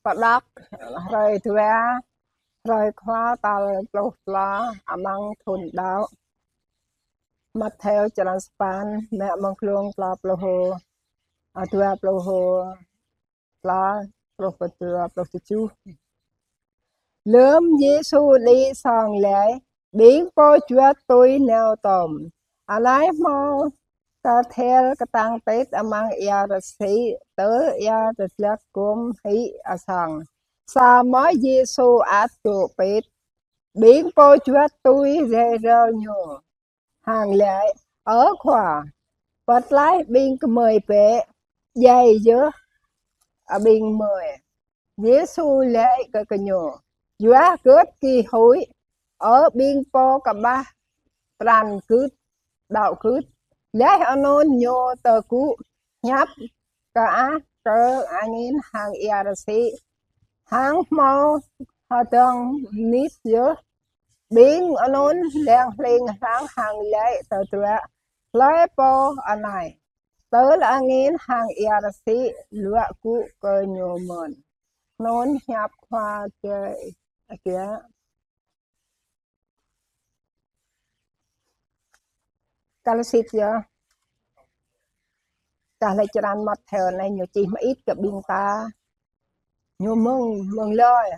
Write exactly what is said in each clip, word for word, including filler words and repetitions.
Pơđok hrơi dua, hrơi Khua tal pluh klâo amăng thun đăo. Mattheo črăn sapăn, mă mơ̆ng klông klâo pluh, a, dua pluh klâo, pluh pơ dua pluh tơjuh. Lơm Yêsu đĭ song laih, ƀing pô juăt tui nao tơm. Anai hmâo kơthel kơtang tĭt amăng ia rơsĭ, tơl ia tơdlăk gum hĭ asong. Samơ̆ Yêsu ăt dŏ pĭt. Ƀing pô juăt tui rai rơ̆ Ñu hăng laĭ: Ơ Khua, pơtlaih ƀing gơmơi bĕ, djai yơh ƀing gơmơi. Yêsu laĭ kơ gơñu: Yua hơget gih huĭ, ơ ƀing pô kơƀah pran gưt, đăo gưt? Laih anŭn Ñu tơgŭ hiăp kơah kơ angin hăng ia rơsĭ, hăng hmâo hơdơ̆ng mơnit yơh. Ƀing anŭn leng hling hlang hăng laĭ tơdruă: Hlơi pô anai, tơl angin hăng ia rơsĭ luă gŭ kơ Ñu mơ̆n. Anŭn hiăp Khua Adai. Kâo laĭ sĭt yơh. Kâo laĭ črăn Mattheo anai ñu čih mơit kơ ƀing ta. Ñu mơ̆ng, mơ̆ng lơi.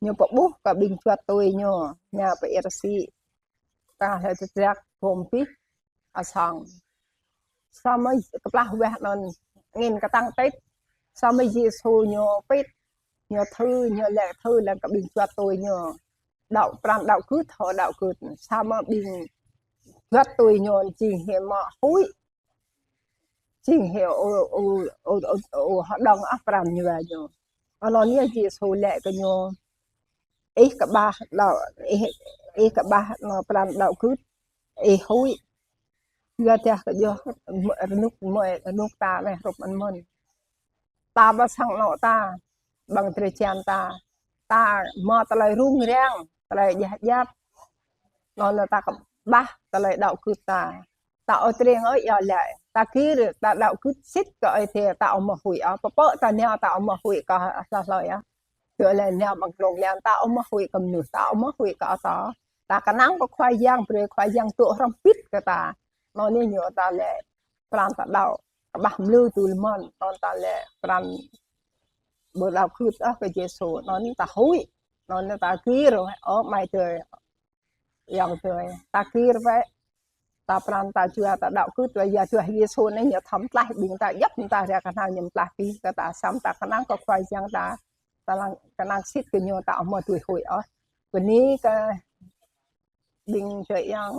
Ñu pơƀuh kơ ƀing juăt tui Ñu, nao pơ ia rơsĭ. Kâo laĭ tơdrăk gum hĭ asong. Samơ̆ kơplah weh anŭn angin kơtang tĭt. Samơ̆ Yêsu Ñu pĭt, Ñu thư, Ñu laĭ thư lăng kơ ƀing juăt tui Ñu. Đăo, pran đăo gưt, hơ̆ đăo gưt. Samơ̆ ƀing juăt tui Ñu jing hĭ mă huĭ. Jing hĭ ơ, ơ, ơ, ơ, ơ, hơdơ̆ng ah pran ñu wa ñu. Anŭn yơh Yêsu laĭ kơ ñu: Ih kơƀah đăo, ih, ih kơƀah nao pran đăo gưt, ih huĭ. Yua dah kơ yơh rơnŭk mơi, rơnŭk ta laih hrup mơ̆n mơ̆n. Ta ƀu sang anŏ ta, ƀăng drơi jăn ta, ta mă tơlơi rŭng răng, tơlơi djah djăp. Anŭn lĕ ta kơƀah tơlơi đăo gưt ta. Ta ƀu tring ôh, yua laĭ ta gir, ta đăo gưt sĭt kơ Ơi Adai, ta ƀu mơhuĭ ôh. Pơpă ta nao ta ƀu mơhuĭ kơ hlơi hlơi ah. Yua laĭ nao ƀăng glông lăng ta ƀu mơhuĭ kơ mơnuih, ta ƀu mơhuĭ kơ ata. Ta kơnang kơ Khua Yang, brơi Khua Yang dŏ hrŏm hơbĭt kơ ta. Anŭn yơh ñu ta laĭ pran ta đăo kơƀah mơlư tui lơmơ̆n, anŭn ta laĭ pran ƀu đăo gưt ôh kơ Yêsu, anŭn ta huĭ, anŭn ta gir, ơ amai adơi, ayŏng adơi, ta gir wơ̆t, ta pran ta jua ta đăo gưt wơ̆t, yua dah Yêsu anai ñu thâo pơtlaih ƀing ta, djŏp ta rai kơhnal ñu pơtlaih ƀing ta, samơ̆ ta kơnang kơ Khua Yang ta, ta lăng kơnang sĭt kơ ñu ta ƀu mơhuĭ ôh. Bơni kơ ƀing adơi ayŏng